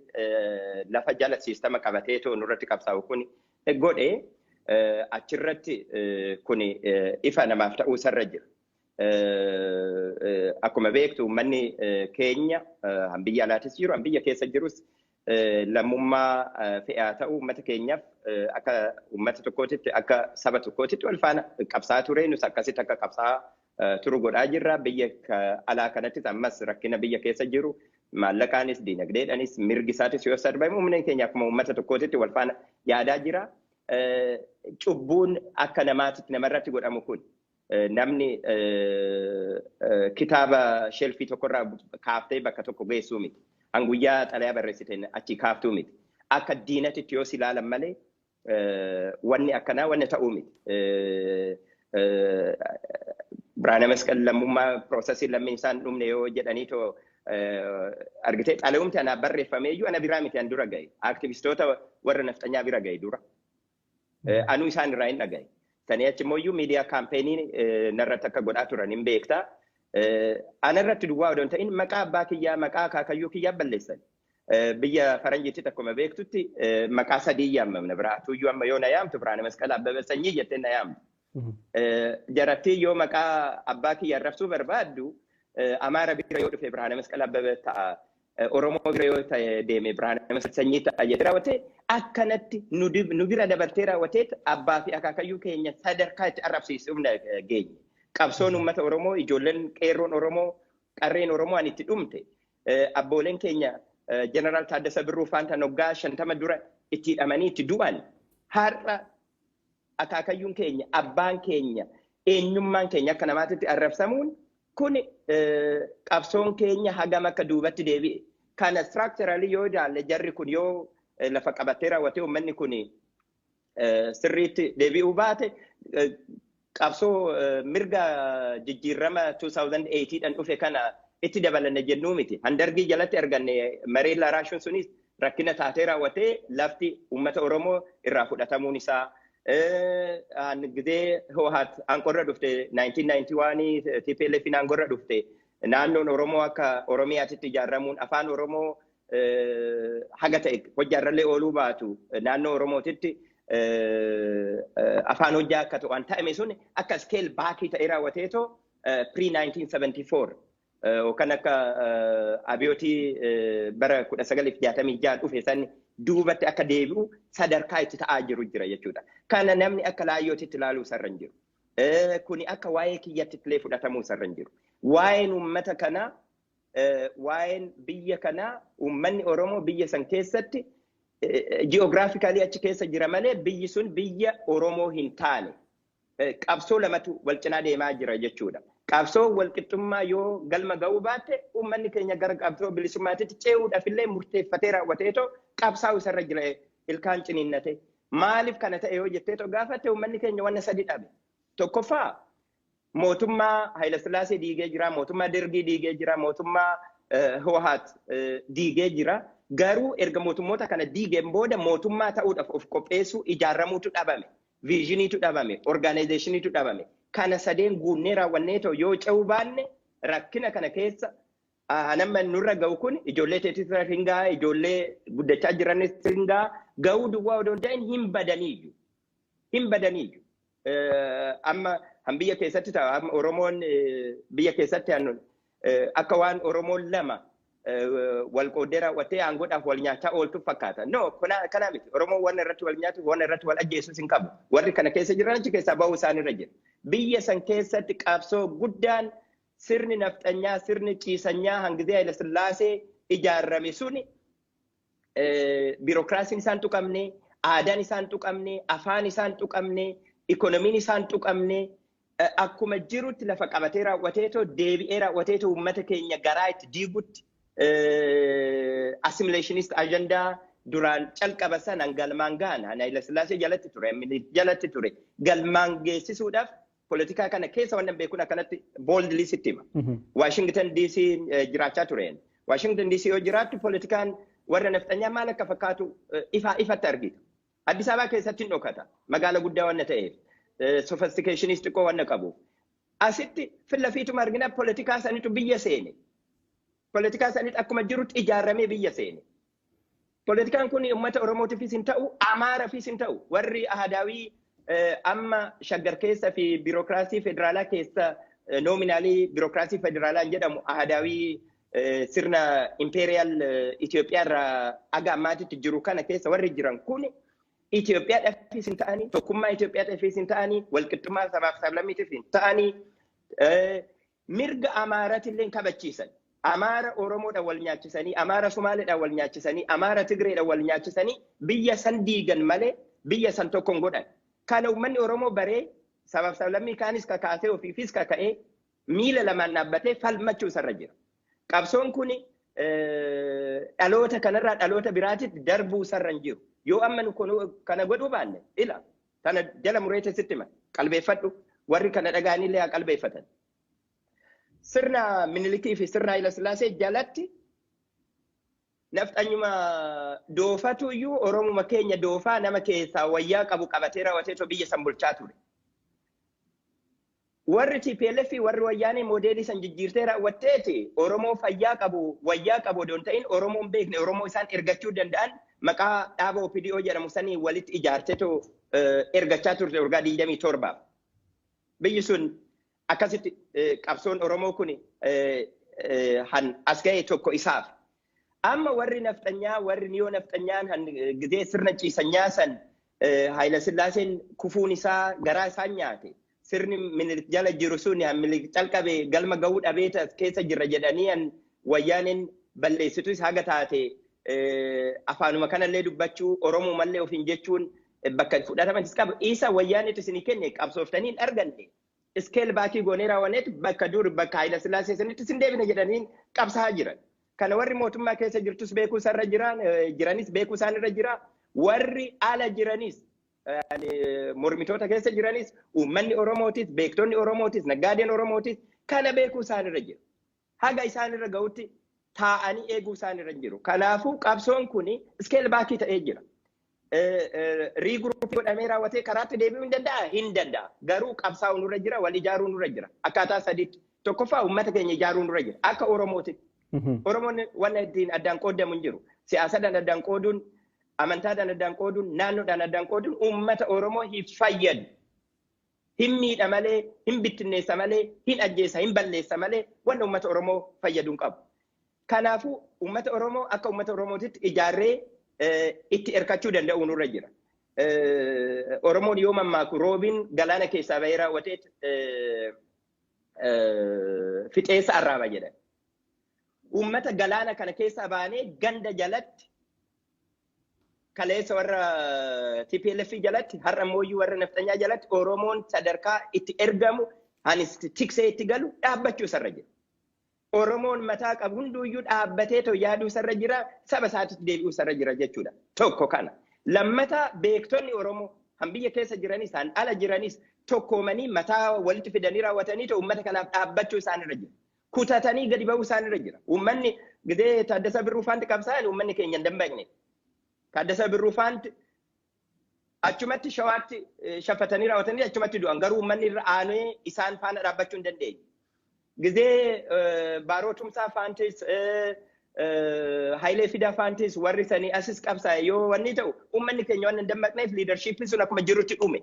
S2: lafa jala siistama qabatee too nurratti qabsaa'u kun godhe achirratti kun ifa namaaf ta'uu isarra jira. Akkuma beektu uummanni keenya biyya alaatis jiru biyya keessa jirus lammummaa fe'aa ta'uu uummata keenyaaf akka uummata tokkootitti akka saba tokkootitti wal faana qabsaa ture nus akkasitti akka qabsaa turu godhaa jirra. Biyya alaa kanattis ammas rakkina biyya keessa jiru maallaqaanis diinagdeedhaanis mirgi isaatis yoo sarbame uummanni keenya akkuma uummata tokkootitti wal faana yaadaa jira. Cubbuun akka namaatitti namarratti godhamu kun Namni kitaaba shelfii tokkorraa kaaftee bakka tokko geessuu miti. Hanguyyaa xalayaa barreessiteen achi kaaftuu miti. Akka diinatitti yoo si ilaalan malee wanni akkanaa wanni ta'uu miti. Birhaana Masqal lammummaa piroosesii lammiin isaan dhumne yoo jedhanii too argitee xalayumti anaa barreeffamee iyyuu ana biraa miti an dura gahe. Aktivistoota warra nafxanyaa bira gahe dura. Anuu isaan irraa hin dhagaye. Sanii achi immoo iyyuu miidiyaa kaampeenii narratti akka godhaa turan hin beektaa. Anarratti duwwaa odoo hin ta'in maqaa abbaa kiyyaa, maqaa akaakayyuu kiyyaa balleessan. Biyya faranjiitti akkuma beektutti maqaa sadii yaamamna biraa. Tuyyuu amma yoo na yaamtu Birhaana Masqal Abbabee Sanyii jettee na yaamtu. Jarattii yoo maqaa abbaa kiyyaa arrabsuu barbaaddu, Amaara bira yoo dhufe Birhaana Masqal Abbabee ta'a. Oromoo bira yoo ta'e deeme Birhaana Masqal Sanyii ta'a jettee raawwatee akkanatti nu bira dabartee raawwatee abbaa fi akaakayyuu keenya sadarkaa itti arrabsiisuuf geenye. Qabsoon uummata Oromoo, ijoolleen qeerroon Oromoo, qarreen Oromoo ani itti dhumte, abbooleen keenya Jeneraal Taaddasa Birruu faanta waggaa 50 dura itti hidhamanii itti du'an, har'a akaakayyuun keenya, abbaan keenya, eenyummaan keenya akka namaatitti arrabsamuun kun qabsoon keenya hagam akka duubatti deebi'e. Kana structurally yoo ilaalle, jarri kun yoo lafa qabattee raawwatee uummanni kun sirriitti deebi'uu baate, qabsoo mirga jijjiirama 2008 dhaan dhufe kana itti dabalanne jennuu miti. Handargii jalatti arganne maree laraashuun sunis rakkina taatee raawwatee lafti uummata Oromoo irraa fudhatamuun isaa. Gizee Hoohaat aangorra dhufte, 1991 TPLF aangorra dhufte, naannoon Oromoo akka Oromiyaatitti ijaaramuun, afaan Oromoo haga ta'e hojjaarrallee ooluu baatu, naannoo Oromootitti afaan hojjaa akka ta'u an ta'ame sun akka scale backii ta'ee raawwateetoo pre 1974 yookaan akka abiyootii bara 1966 dhufe san duubatti akka deebi'u sadarkaa itti ta'aa jiru jira jechuudha. Kana namni akka laayyootitti ilaaluu sarra hin jiru. Kuni akka waa'ee kiyyatti illee fudhatamuu sarra hin jiru. Waa'een uummata kanaa, waa'een biyya kanaa, uummanni Oromoo biyya san keessatti geographically achi keessa jira malee biyyi sun biyya Oromoo hin taane. Qabsoo lamatu wal cinaa deemaa jira jechuudha. Qabsoo walqixxummaa yoo galma ga'uu baatte, uummanni keenya gara qabsoo bilisummaatitti ce'uudhaaf illee murteeffatee raawwateetoo qabsaa'u isarra jira ilkaan ciniinnate. Maaliif kana ta'e yoo jetteetoo gaafatte, uummanni keenya wanna sadi dhabe. Tokkoffaa, mootummaa Haayilasillaasee diigee jira, mootummaa Dergii diigee jira, mootummaa Hoohaat diigee jira. Garuu erga mootummoota kana diigeen booda mootummaa ta'uudhaaf of qopheessuu ijaaramuutu dhabame. Visioniitu dhabame, organizationiitu dhabame. Kana sadeen guunnee raawwannee ta'u yoo ce'uu baanne, rakkina kana keessa nama nurra ga'u kun ijoollee teetis hin ga'a, ijoollee guddachaa jiranis hin ga'a, ga'uu duwwaa odoo hin ta'in hin badaniiyyu. Hin badaniiyyu. Amma han biyya keessatti ta'a, amma Oromoon biyya keessatti akka waan Oromoon lama wal qooddee raawwattee aangoodhaaf wal nyaachaa ooltu fakkaata. No, kana miti. Oromoon wanna irratti wal nyaatu, wanna irratti wal ajjeesus hin qabu. Warri kana keessa jiran achi keessaa bahuu isaanirra jira. Biyya san keessatti qabsoo guddaan sirni nafxanyaa, sirni ciisanyaa hangizee Haayila Sillaasee ijaarame suni biirokiraasiin isaan tuqamne, aadaan isaan tuqamne, afaan isaan tuqamne, ikonomiin isaan tuqamne, akkuma jirutti lafa qabatee raawwateetoo deebi'ee raawwateetoo uummata keenya garaa itti diigutti assimilationist ajandaa duraan calqaba sanaan galmaan gahan Haayila Sillaasee jalatti ture, jalatti ture, galmaan geessisuudhaaf poolitikaa kana keessa wannan beekuun akkanatti boldly sitti hima. Washington DC jiraachaa tureen. Washington DC yoo jiraattu poolitikaan warra nafxanyaa maal akka fakkaatu ifaa ifatti argita. Addis Ababaa keessatti hin dhokata. Magaala guddaa wanna ta'eef. Sophisticationis xiqqoo wanna qabuuf. Asitti fillafiituma argina, poolitikaa sanitu biyya seene. Poolitikaa sanitu akkuma jirutti ijaaramee biyya seene. Poolitikaan kun uummata Oromootiifis hin ta'u, Amaaraafis hin ta'u. Warri ahadaawii amma Shaggar keessa fi biirokiraasii federaalaa keessa, nominally biirokiraasii federaalaa jedhamu, ahadaawii sirna imperial Itoophiyaa irraa aga ammaatitti jiru kana keessa warri jiran kun Itoophiyaadhaafis hin ta'anii, tokkummaa Itoophiyaadhaafis hin ta'anii, walqixxummaa sabaaf sablammiitiif hin ta'anii, mirga Amaaraatillee hin kabachiisan. Amaara Oromoodhaan wal nyaachisanii, Amaara Sumaaleedhaan wal nyaachisanii, Amaara Tigreedhaan wal nyaachisanii biyya san diigan malee biyya san tokko hin godhan. Kana uummanni Oromoo baree Sabaaf sablammii kaanis kakaasee, ofiifis kaka'ee, miila lamaan dhaabbatee falmachuu isarra jira. Qabsoon kun dhaloota kanarraa dhaloota biraatitti darbuu isarra hin jiru. Yoo amma nu kana godhuu baanne, ila tana jala mureete sitti hima, qalbeeffadhu, warri kana dhaga'anillee haa qalbeeffatan. Sirna Minilikii fi sirna Hayila Sillaasee jalatti nafxanyuma doofatu iyyuu Oromuma keenya doofaa nama keessaa wayyaa qabu qabatee raawwateetoo biyya san bulchaa ture. Warri TPLF fi warri Wayyaanee moodeelii san jijjiirtee raawwatteeti Oromoo fayyaa qabu, wayyaa qabu odoo hin ta'in, Oromoo hin beekne, Oromoo isaan ergachuu danda'an maqaa dhaaba OPDO jedhamu sanii walitti ijaarteetoo ergachaa turte waggaa 27. Biyyi sun akkasitti qabsoon Oromoo kun han as ga'e tokko isaaf. Amma warri nafxanyaa, warri niyoo nafxanyaan han gizee sirna ciisanyaa san Haayila Sillaaseen kufuun isaa garaa isaan nyaate. Sirni Minilik jala jiru sun han Minilik calqabe galma ga'uu dhabee keessa jirra jedhanii, han Wayyaaneen balleessitus haga taate afaanuma kanallee dubbachuu, Oromoo ofiin jechuun bakka fudhatamanis qabu. Isa Wayyaaneetu isinii kenne qabsooftanii hin arganne. Scale back goonee raawwanneet bakka dur, bakka Haayila Sillaasee sanitti isin deebine jedhanii qabsaa'aa jiran. Kana warri mootummaa keessa jirtus beekuu isarra jiran, jiranis beekuu isaan irra jira. Warri ala jiranis, mormitoota keessa jiranis, uummanni Oromootis, beektonni Oromootis, naggaadeen Oromootis kana beekuu isaan irra jira. Haga isaan irra ga'utti taa'anii eeguu isaan irra jiru. Kanaafuu qabsoon kun scale back ta'ee jira. Regroup godhamee raawwatee karaatti deebi'uu hin danda'a? Hin danda'a. Garuu qabsaa'uu nurra jira, wal ijaaruu nurra jira. Akkaataa sadiitti. Tokkoffaa, uummata keenya ijaaruu nurra jira. Akka Oromootitti. Oromoon wanna ittiin addaan qoodamu hin jiru. Siyaasadhaan addaan qooduun, amantaadhaan addaan qooduun, naannoodhaan addaan qooduun uummata Oromoo hin fayyadu. Hin miidha malee, hin bittinneessa malee, hin ajjeesa, hin balleessa malee wanna uummata Oromoo fayyadu hin qabu. Kanaafuu uummata Oromoo akka uummata Oromootitti ijaarree itti hirkachuu danda'u nurra jira. Oromoon yoo mammaaku, roobiin galaana keessaa bahee raawwatee fixeensa arraaba jedhan. Uummata galaana kana keessaa baanee ganda jalatti, kaleessa warra TPLF jalatti, har'a mooyyuu warra nafxanyaa jalatti, Oromoon sadarkaa itti ergamu anis tiksee itti galu dhaabbachuu isarra jira. Oromoon mataa qabu hunduuyyuu dhaabbatee too yaaduu isarra jira, saba isaatitti deebi'uu isarra jira jechuudha. Tokko kana. Lammata, beektonni Oromoo han biyya keessa jiranis han ala jiranis tokkoomanii mataa walitti fidanii raawwatanii too uummata kanaaf dhaabbachuu isaanirra jira. Kutatanii gadi ba'uu isaanirra jira. Uummanni gidee Taaddasaa Birruu faanti qabsaa'an, uummanni keenya hin dammaqne. Taaddasaa Birruu faanti achumatti Shawaatti shaffatanii raawwatanii achumatti du'an, garuu uummanni irra aanee isaan faana dhaabbachuu hin dandeenye. Gizee Baaroo Tumsaa faantis, Hayilee Fidaa faantis, warri sanii asis qabsaa'e yoo wanni ta'u, uummanni keenya waan hin dammaqneef leadershippiin sun akkuma jirutti dhume.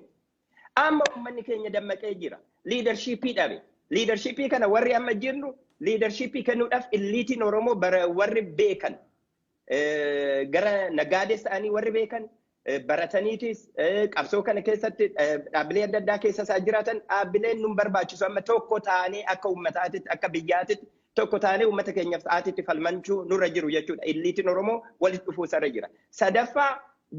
S2: Amma uummanni keenya dammaqee jira. Leadership dhabe. Leadership kana warri amma jirru leadership kennuudhaaf, eliteiin Oromoo warri beekan, gara nagaades ta'anii warri beekan, barataniitis qabsoo kana keessatti dhaabbilee adda addaa keessa isaa jiraatan, dhaabbileen nun barbaachisu, amma tokko ta'anii akka uummataatitti, akka biyyaatitti tokko ta'anii uummata keenyaaf sa'aatitti falmachuu nurra jiru jechuudha. Eliteiin Oromoo walitti dhufuu isarra jira. Sadaffaa,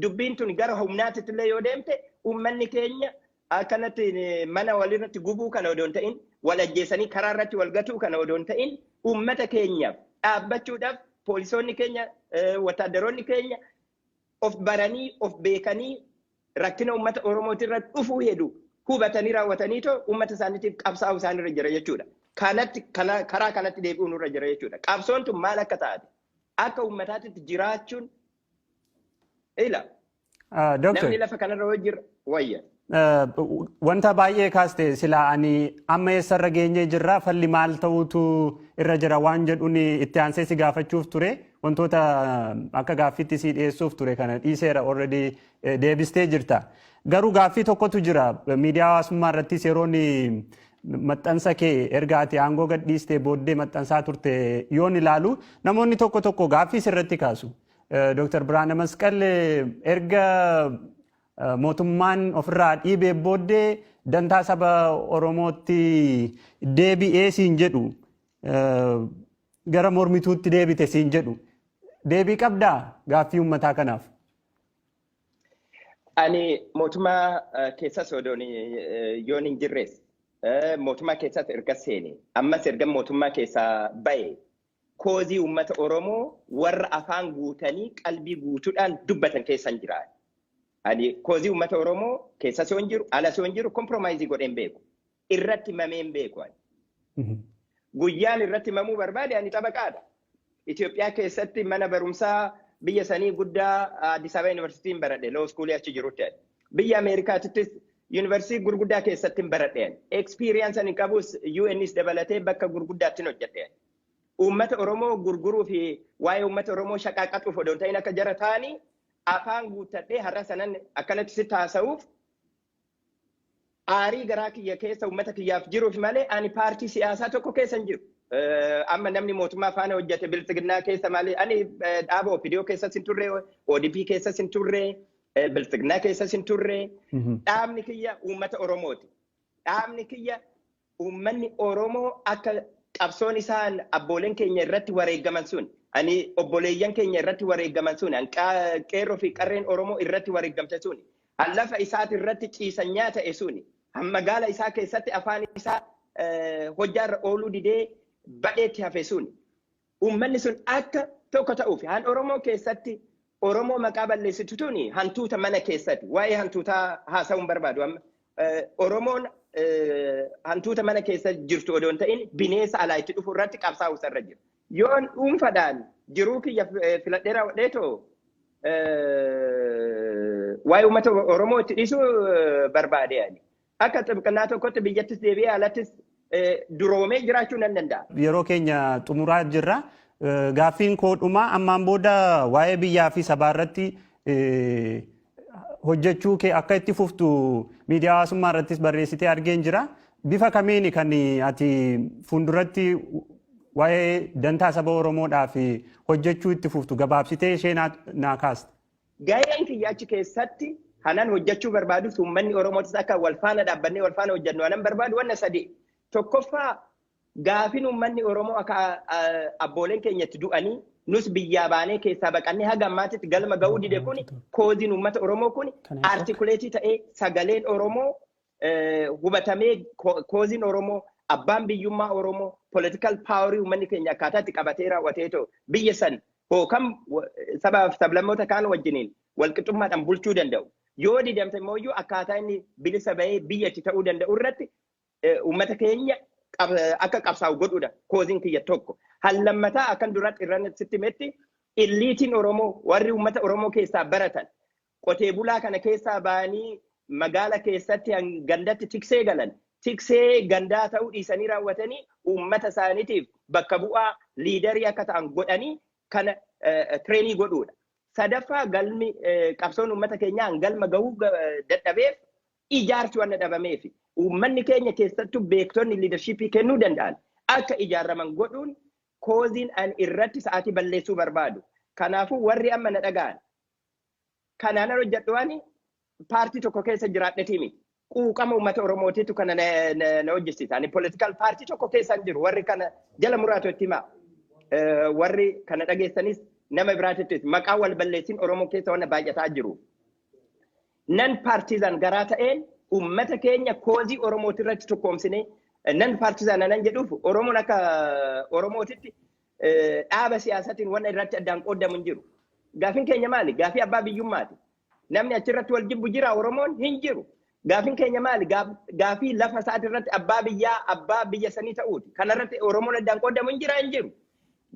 S2: dubbiin tun gara humnaatitti illee yoo deemte, uummanni keenya akkanatti mana walirratti gubuu kana odoo hin ta'in, wal ajjeesanii karaa irratti wal gatuu kana odoo hin ta'in, uummata keenyaaf dhaabbachuudhaaf poolisoonni keenya, wataaddaroonni keenya of baranii, of beekanii, rakkina uummata Oromooti irra dhufuu hedu hubatanii raawwatanii too uummata isaaniitiif qabsaa'uu isaanirra jira jechuudha. Kanatti karaa kanatti deebi'uu nurra jira jechuudha. Qabsoon tun maal akka taate akka uummataatitti jiraachuun ila. Namni lafa kanarra yoo jira wayya.
S1: Wanta baay'ee kaaste. Sila ani amma eessarra geenyee jirra, falli maal ta'uutu irra jira waan jedhuun itti aansee si gaafachuuf ture, wantoota akka gaaffiitti si dhiyeessuuf ture kana dhiiseera, already deebistee jirta. Garuu gaaffii tokkotu jira. Miidiyaa hawaasummaa irrattis yeroon maxxansa kee erga ati aangoo gadhiistee booddee maxxansaa turte yoon ilaalu, namoonni tokko tokko gaaffii sirratti kaasu. Dr. Birhaane Masqal erga mootummaan ofirraa dhiibee booddee dantaa saba Oromootti deebi'ee siin jedhu, gara mormituutti deebite siin jedhu. Deebii qabdaa gaaffii uummataa kanaaf?
S2: Ani mootummaa keessas odoon yoon hin jirres, mootummaa keessas erga seene, ammas erga mootummaa keessaa bahe, cause uummata Oromoo warra afaan guutanii qalbii guutuudhaan dubbatan keessan jira. Ani cause uummata Oromoo keessas yoon jiru, alas yoon jiru, compromise godheen beeku. Irratti mameen beeku ani. Guyyaan irratti mamuu barbaade ani xabaqaadha. Itoophiyaa keessatti mana barumsaa biyya sanii guddaa Addis Ababa Yuunivarsiitiin baradhe, law schoolii achi jirutti. Biyya Ameerikaatittis yuunivarsiitii gurguddaa keessatti baradhe. Experience ani qabus UNs dabalatee bakka gurguddaatti hojjedhe. Uummata Oromoo gurguruu fi waa'ee uummata Oromoo shaqaaqaxuuf odoo hin ta'in, akka jara ta'anii afaan guuttadhee har'a sanan akkanatti sitti haasa'uuf aarii garaa kiyya keessa uummata kiyyaaf jiruuf malee ani paartii siyaasaa tokko keessa hin jiru. Amma namni mootummaa faana hojjete Biltsiginnaa keessa malee, ani dhaaba OPDO keessas hin turre, ODP keessas hin turre, Biltsiginnaa keessas hin turre. Dhaabni kiyya uummata Oromooti. Dhaabni kiyya uummanni Oromoo akka qabsoon isaan abbooleen keenya irratti wareegaman sun, ani obboleeyyan keenya irratti wareegaman sun, qeerroo fi qarreen Oromoo irratti wareegamte sun, lafa isaati irratti ciisanyaa ta'e sun, magaala isaa keessatti afaan isaa hojjaarra ooluu didee badheetti hafe sun, uummanni sun akka tokko ta'uuf. Han Oromoo keessatti Oromoo maqaa balleessitu tuni hantuuta mana keessatti. Waa'ee hantuutaa haasa'uun barbaadu amma. Oromoon hantuuta mana keessa jirtu odoo hin ta'in bineensa alaa itti dhufu irratti qabsaa'u irra jira. Yoon dhuunfadhaan jiruu kiyya filadhee raawwadheetoo waa'ee uummata Oromoo itti dhiisuu barbaade ani. Akka xibqinaa tokkotti biyyattis deebi'ee alattis duroomee jiraachuu nan danda'a.
S1: Yeroo keenya xumuraa jirra. Gaaffiin koo dhumaa, ammaan booda waa'ee biyyaa fi sabaa irratti hojjechuu kee akka itti fuftu miidiyaa hawaasummaa irrattis barreessitee argeen jira. Bifa kamiin kan ati fuulduratti waa'ee dantaa saba Oromoodhaaf hojjechuu itti fuftu, gabaabsitee ishee naa kaasta?
S2: Gaheen kiyya achi keessatti hanan hojjechuu barbaadus, uummanni Oromootis akka wal faana dhaabbannee wal faana hojjennu hanan barbaadu wanna sadi. Tokkoffaa, gaafin uummanni Oromoo akka abbooleen keenyatti du'anii nus biyyaa baanee keessaa baqannee haga ammaatitti galma ga'uu dide kun, causeiin uummata Oromoo kun articulate ta'ee, sagaleen Oromoo hubatamee, causeiin Oromoo, abbaan biyyummaa Oromoo, political powerii uummanni keenya akkaataa itti qabatee raawwatee ta'u biyya san hookan sabaaf sablammoota kaan wajjiniin walqixxummaadhaan bulchuu danda'u. Yoo didamte immoo akkaataa inni bilisa bahee biyya itti ta'uu danda'u irratti uummata keenya akka qabsaa'u godhuudha causeiin kiyya tokko. Hallammataa akkan duratti irratti sitti himetti, eliteiin Oromoo warri uummata Oromoo keessaa baratan qotee bulaa kana keessaa ba'anii magaala keessatti gandatti tiksee galan, tiksee gandaa ta'uu dhiisanii raawwatanii uummata isaaniitiif bakka bu'aa leaderii akka ta'an godhanii kana trainii godhuudha. Sadaffaa, galmi qabsoon uummata keenyaa galma gahuu dadhabeef ijaarsi waan dhabameef, uummanni keenya keessattuu beektonni leadershipii kennuu danda'an akka ijaaraman godhuun causeiin an irratti sa'aatii balleessuu barbaadu. Kanaafuu warri amma na dhaga'an, kanaan hojjedhu, ani paartii tokko keessa jiraadhetii miti. Quuqama uummata Oromootiitu kana na hojjechisiisa. Ani political party tokko keessa hin jiru. Warri kana jala muraatu itti himaa. Warri kana dhageessanis nama biraatittis, maqaa wal balleessin Oromoo keessa wanna baay'ataa jiru. Non partisan garaa ta'een uummata keenya cause Oromooti irratti tokkoomsine. Non partisan nan jedhuuf, Oromoon akka Oromootitti dhaaba siyaasatiin wanna irratti addaan qoodamu hin jiru. Gaafiin keenya maali? Gaafii abbaa biyyummaati. Namni achirratti wal jibbu jira Oromoon? Hin jiru. Gaafiin keenya maali? Gaafii lafa isaati irratti abbaa biyyaa, abbaa biyya sanii ta'uuti. Kanarratti Oromoon addaan qoodamu hin jira? Hin jiru.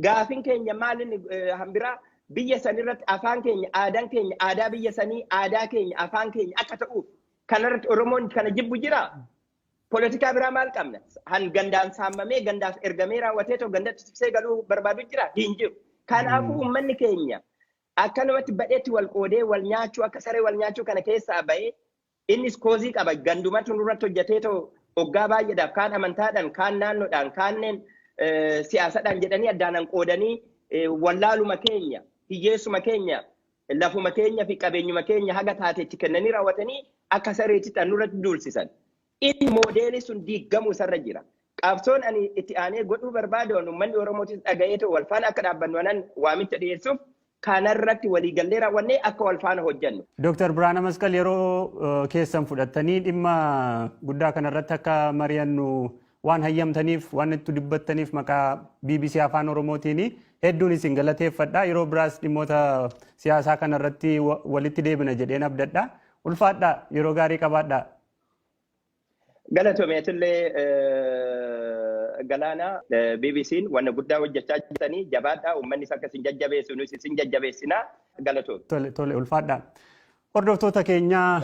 S2: Gaafiin keenya maali hambiraa? Biyya sanirratti afaan keenya, aadaan keenya, aadaa biyya sanii, aadaa keenya, afaan keenya akka ta'uuf. Kanarratti Oromoon kana jibbu jira. Poolitikaa biraa maal qabna? Han gandaan saamamee gandaaf ergamee raawwatee ta'u gandatti tiksee galuu barbaadu jira? Hin jiru. Kanaafuu uummanni keenya akkanumatti badheetti wal qoodee wal nyaachuu, akka saree wal nyaachuu kana keessaa bahee, innis cause qaba, gandumatu nurratti hojjetee ta'u hoggaa baay'eedhaaf kaan amantaadhaan, kaan naannoodhaan, kaanneen siyaasadhaan jedhanii addaanan qoodanii, wallaaluma keenya, hiyyeessuma keenya, lafuma keenya fi qabeenyuma keenya haga taatetti kennanii raawwatanii akka sareetitti nurratti duulsisan. Inni modelii sun diigamuu isarra jira. Qabsoon ani itti aanee godhuu barbaadu, uummanni Oromootis dhaga'ee ta'u wal faana akka dhaabbannu anan waamicha dhiyeessuuf, Kanarratti waliigallee raawwannee akka wal faana hojjennu.
S1: Dooktar Birhaana Masqal, yeroo keessan fudhattanii dhimma guddaa kanarratti akka mari'annu waan hayyamtaniif, waan itti dubbattaniif, maqaa BBC Afaan Oromootiin hedduun isin galateeffadha. Yeroo biraas dhimmoota siyaasaa kanarratti walitti deebina jedheen abdadha. Ulfaadha, yeroo gaarii qabaadha.
S2: Galatoomeetillee Galaanaa. BBC'n wanna guddaa hojjechaa jirtanii, jabaadhaa. Uummannis akka isin jajjabeessu nus isin jajjabeessinaa, galatoome.
S1: Tole tole, ulfaadha. Hordoftoota keenyaa,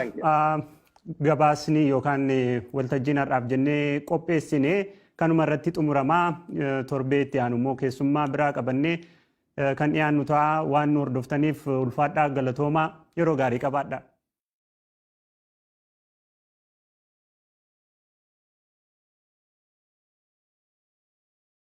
S1: gabaasni yookaan waltajjiin har'aaf jennee qopheessine kanuma irratti xumuramaa. Torbee itti aanu immoo keessummaa biraa qabannee kan dhiyaannu ta'a. Waan nu hordoftaniif ulfaadhaa, galatoomaa, yeroo gaarii qabaadha.